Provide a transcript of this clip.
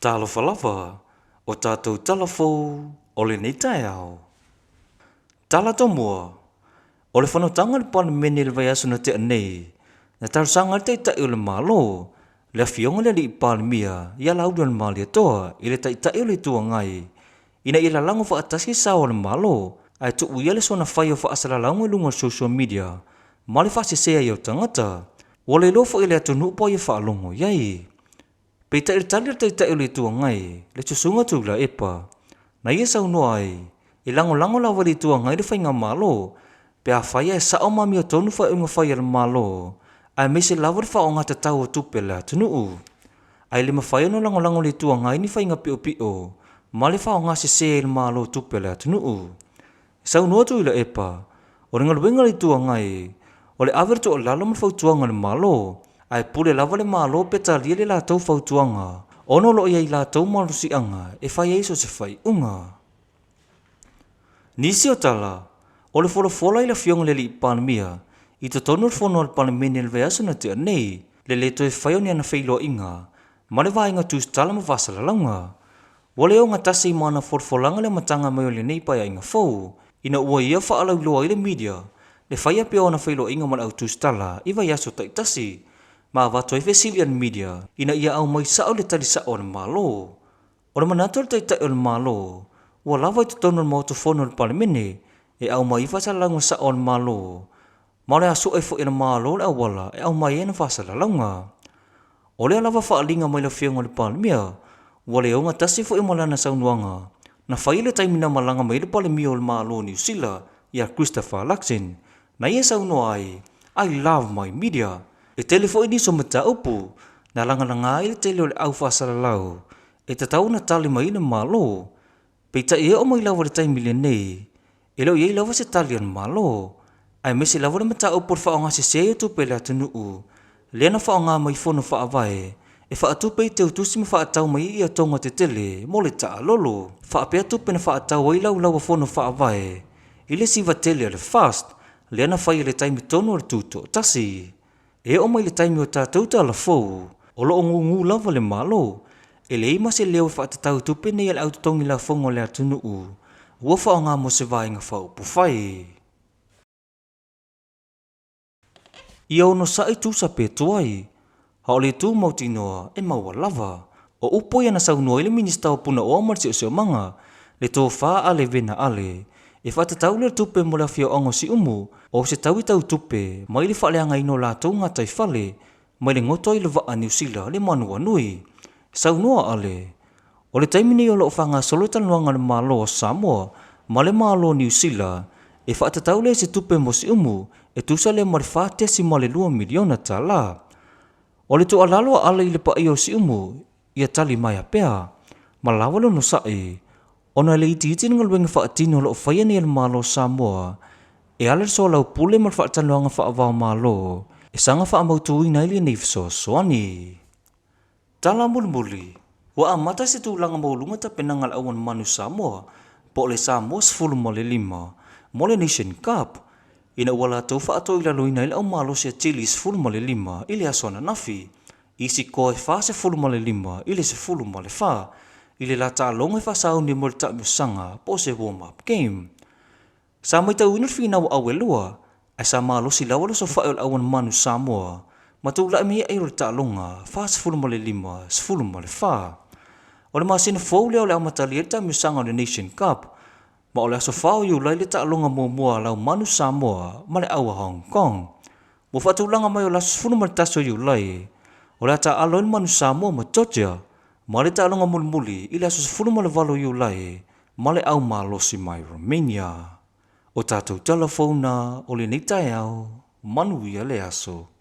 Talofa lava, o tatou tala fou o lenei taeao. Tala tomua, o le fonotaga a le Palemene i le vaiaso na tea nei, na talosaga ai le Taitai o le Malo, le Afioga i le Alii Palemia ia Laaulialemalietoa i le Taitai o le Itu Agai ina ia lalago faatasi le sao o le Malo ae tuu ia le soona fai o faasalalauga i luga o le social media ma le faasese ai o tagata. Ua le iloa foi e le atunuu po o ai e faalogo i ai. Peitai i le tali a le Taitai o le Itu Agai, le Susuga Tuilaepa, na ia saunoa ai, e lagolago lava e le Itu Agai le Faigamalo pe afai ae sao ma amiotonu faaiuga fai a le Malo, aemaise lava le faaaogatatau o tupe a le atunuu. Ae le mafai ona lagolago e le Itu Agai ni faiga piopio ma le faaaoga sese ai e le Malo tupe a le atunuu. Saunoa Tuilaepa, o le galuega a le Itu Agai, o le ave o le tuualalo ma le fautuaga i le Malo, ae pule lava le Malo pe talia le latou fautuaga ona o lo o i ai latou malosiaga e fai ai so o se faaiuga. Nisi o tala, o le folafola i le Afioga i le Alii Palemia i totonu o le Fono a le Palemene i le vaiaso na tea nei, le le toe faia o ni ana feiloaiga ma le Vaega Tusitala ma Faasalalauga. Ua le ogatasi ma ana folafolaga le amataga mai o lenei paeaiga fou, ina ua ia faalauiloa ai le media le faia pea o ana feiloaiga ma le au tusitala i vaiaso taitasi, ma avatu ai fesili a le media ina ia aumai sao le tali sao a le Malo. O le manatu o le Taitai o le Malo, ua lava i totonu o le Maota Fono o le Palemene e aumai ai faasalalauga sao a le Malo, ma o le a sue foi e le Malo le auala e aumai ai ana faasalalauga. O lea lava faaaliga mai le Afioga i le Palemia, ua le ogatasi foi ma lana saunoaga na fai i le taimi na malaga mai ai le Palemia o le Malo o Niu Sila ia Christopher Luxon, na ia saunoa ai, I love my media. E tele foi nisi o mataupu na lagalaga ai le tele o le au faasalalau e tatau ona tali mai ai le Malo. Peitai e oo mai lava i le taimi lenei, e le o i ai lava se tali a le Malo, aemaise lava le mataupu o le faaaogasese ai o tupe a le atunuu, lea na faaaoga mai fono faavae e faatupe ai teutusi ma faatau mai ai iatoga tetele mo le taalolo, faapea tupe na faatau ai laulau a fono faavae i le siva tele a le FAST, lea na fai i le taimi tonu o le Tutoatasi. E oo mai i le taimi o tatou tala fou, o lo o gugu lava le Malo, e leai ma se leo e faatatau i tupe nei a le au totogi lafoga o le atunuu ua faaaoga mo se vaega faaupufai. Ia onosai tusa pe tuai, a o le itu mautinoa e maua lava. O upu ia na saunoa ai le Minisita o Punaoa ma le Siosiomaga, le Tofa Ale Vena Ale, e faatatau lea tupe mo le afioaga o Siumu o se taui tau tupe mai le faaleagaina o latou gataifale mai le goto ai le vaa Niu Sila le Manuanui. Saunoa Ale, o le taimi nei o lo o faagasolo le talanoaga a le Malo o Samoa ma le Malo o Niu Sila e faatatau lea i se tupe mo Siumu e tusa lea ma le $4.2 miliona tala. O le tuualalo a Ale i le paia o Siumu ia tali maea pea ma lava le onosai ona e le itiiti le galuega faatino o lo o faia nei e le Malo o Samoa e ala i le soalaupule ma le faatalanoaga faava-o-Malo e saga faamautuina ai lenei fesoasoani. Tala mulimuli, Ua amata se tulaga maualuga tapenaga a le Auanemanu Samoa po o le Samoa 15 mo le Nation Cup ina ua latou faatoilaloina ai le aumalosi a Chile 15 i le aso ananafi, isi koa e 45 i le 14 i le la taaloga e faasauni mo le taamilosaga po o se warm-up game. Sa matauina le finau a Auelua, ae sa malosi lava le osofai o le auanemanu Samoa ma tulai mai ai o le taaloga 45, 14. O le masina fou lea o le amatalia ai le taamilosaga o le Nation Cup, ma o le aso 4 o Iulai le taaloga muamua a Laumanu Samoa ma le au a Hong Kong. Ua faatulaga mai o le aso 11 o Iulai, o le a taaalo ai le Manu Samoa ma Georgia ma le taaloga mulimuli i le aso 18 o Iulai ma le au malosi mai Romania. O tatou tala fou na o lenei taeao, manuia le aso.